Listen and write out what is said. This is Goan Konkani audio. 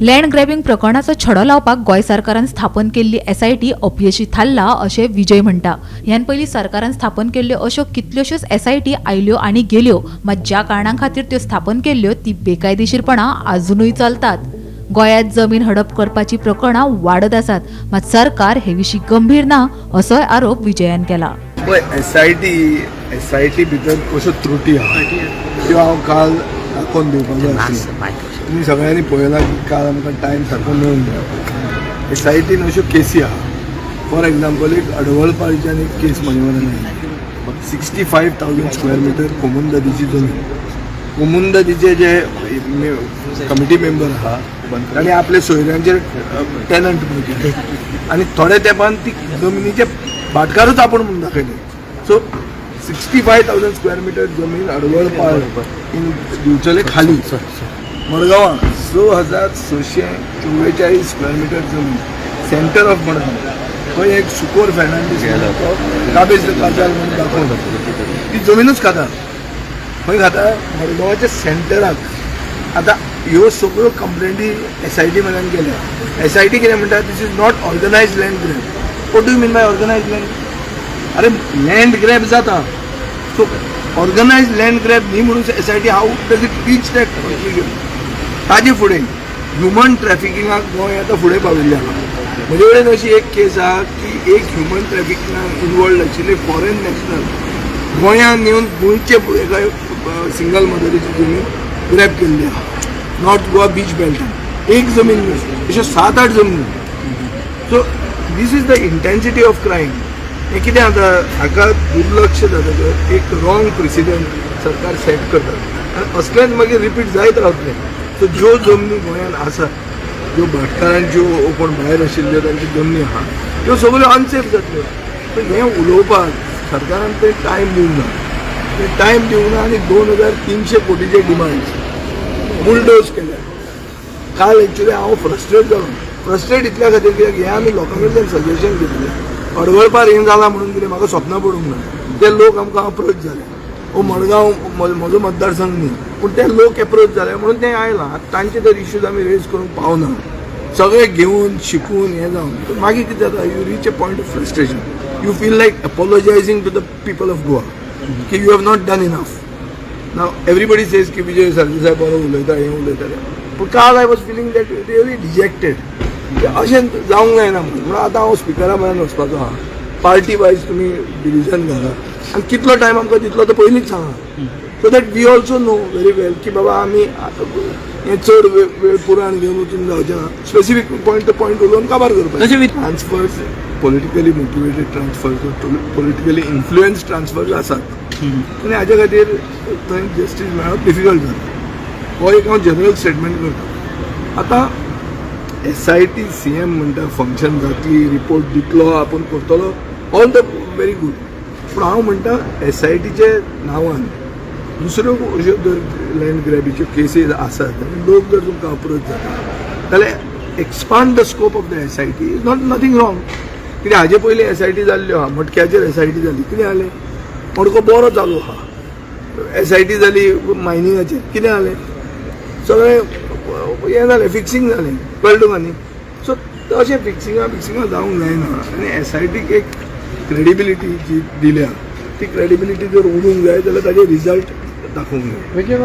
लँड ग्रॅबिंग प्रकरणाचो छडो लावपाक गोंय सरकारान स्थापन केल्ली एसआयटी अपयशी थारला अशें विजय म्हणटा. ह्यान पयलीं सरकारान स्थापन केल्ल्यो अश्यो कितल्योश्योच एसआयटी आयल्यो आनी गेल्यो, मात ज्या कारणां खातीर त्यो स्थापन केल्ल्यो ती बेकायदेशीरपणां आजुनूय चलतात. गोंयांत जमीन हडप करपाची प्रकरणां वाडत आसात, मात सरकार हे विशीं गंभीर ना असोय आरोप विजयान केला. पळय, एसआयटी भितर कश्यो त्रुटी आहा त्यो हांव काल दाखोवन दिवपाचो आशिल्लो. तुमी सगळ्यांनी पळयलां की काल आमकां टायम सारको मेळूंक ना. एसआयटीन अश्यो केसी आहा, फॉर एग्जाम्पल, एक अडवळपाळच्यान एक केस म्हजे वयल्यान आयली, 65,000 square meter कोमुंदादीची जमीन. कोमुंदादीचे जे कमिटी मेंबर आहा, तांणी आपल्या सोयऱ्यांचेर टेनंट म्हणून केले आनी थोड्या तेंपान ती जमनीचे भाटकारूच आपूण म्हणून दाखयले. So 65,000 square meter जमीन अडवळपाळ इन दिवचले खाली. मडगांवां 6644 स्क्वेअर मिटर जमीन, सेंटर ऑफ मडगांव, थंय एक सुकोर फेर्नांडीस म्हणून तो काबेज the Cazal म्हणून दाखोवन ती जमिनूच खाता. खंय खाता? मडगांवाच्या सेंटराक. आतां ह्यो सगळ्यो कंप्लेनी एसआयटी वयल्यान गेल्या. एसआयटी कितें म्हणटा? "This is not organized land grab." What do mean by organized land? अरे, लँड ग्रॅब जाता, सो ऑर्गनायज लँड ग्रॅब न्ही म्हणून SIT, how does it reach that conclusion? ताजे फुडें ह्युमन ट्रॅफिकिंगाक गोंय आतां फुडें पाविल्लें आहा. म्हजे कडेन अशी एक केस आहा की एक ह्युमन ट्रॅफिकिंगाक इनवॉल्ड आशिल्ले फॉरेन नॅशनल गोंयांत येवन गोंयचे एका सिंगल मदरीची जमीन ग्रॅब केल्ली आहा, नॉर्थ गोवा बीच बेल्टान. एक जमीन न्हू, अश्यो सात आठ जमनी. So this is the intensity of crime. हें कितें जाता, हाका दुर्लक्ष जाता, एक रॉंग प्रिसिडंट सरकार सेट करता आनी असलेंच मागीर रिपीट जायत रावतलें. सो ज्यो जमनी गोंयांत आसा, ज्यो भाटकारांच्यो, कोण भायर आशिल्ल्यो तांच्यो जमनी आहा, त्यो सगळ्यो अनसेफ जातल्यो. सो हें उलोवपाक सरकारान ते टायम दिवंक ना, ते टायम दिवंक ना आनी 2300 कोटीचे डिमांड्स बुलडोज केल्या काल. एक्चुली हांव फ्रस्ट्रेट जालो. फ्रस्ट्रेट इतल्या खातीर कित्याक हें आमी लोकां कडल्यान सजेशन घेतलें. अडवळपार हें जालां म्हणून कितें म्हाका स्वप्नां पडूंक ना. ते लोक आमकां अप्रोच जाले. ओ मडगांव म्हजो मतदारसंघ न्ही, पूण ते लोक एप्रोच जाले म्हणून ते आयलां. आतां तांचे तर इश्यूज आमी रेज करूंक पावना. सगळे घेवन शिकून हें जावन मागीर कितें जाता, you reach a point of frustration, you feel like apologizing to the people of Goa की you have not done enough. Now everybody says की विजय सरदेसाय बरो उलयता, हें उलयता, पूण काल I was feeling that really dejected. अशें जावंक जायना म्हणून आतां हांव स्पिकरा म्हऱ्यान वचपाचो आहा. पार्टी वायज तुमी डिविजन घाला आनी कितलो टायम आमकां दितलो तो पयलींच सांगा, so that we also know very well की बाबा, आमी हें चड वेळ पुराण घेवन वचून जावचें ना. स्पेसिफीक पॉयंट टू पॉयंट उलोवन काबार करपाक. तशें Transfers, politically motivated transfers, politically influenced transfers आसात आनी हाजे खातीर थंय जस्टीस मेळप डिफिकल्ट जाता. हो एक हांव जनरल स्टेटमेंट करता. आतां एसआयटी, सीएम म्हणटा फंक्शन जातली, रिपोर्ट दितलो, आपूण करतलो, ऑल the very good. पूण हांव म्हणटा, एसआयटीचे नांवान दुसऱ्यो अश्यो जर लँड ग्रॅबीच्यो केसीस आसात आनी लोक जर तुमकां अप्रोच जाता जाल्यार expand the scope of the SIT is not nothing wrong. कित्याक हाजे पयलीं एसआयटी जाल्ल्यो आहा. मटक्याचेर एसआयटी जाली, कितें जालें? मडको बरो चालू आहा. एसआयटी जाली मायनिंगाचेर, कितें जालें? सगळें हें जालें, फिक्सिंग जालें, कळ्ळें तुका न्ही? सो तशें फिक्सिंगां फिक्सिंगां जावंक जायना आनी एसआयटीक एक क्रेडिबिलिटी जी दिल्या, ती क्रेडिबिलिटी जर उरूंक जाय जाल्यार ताजे रिजल्ट दाखोवंक जाय. विजय.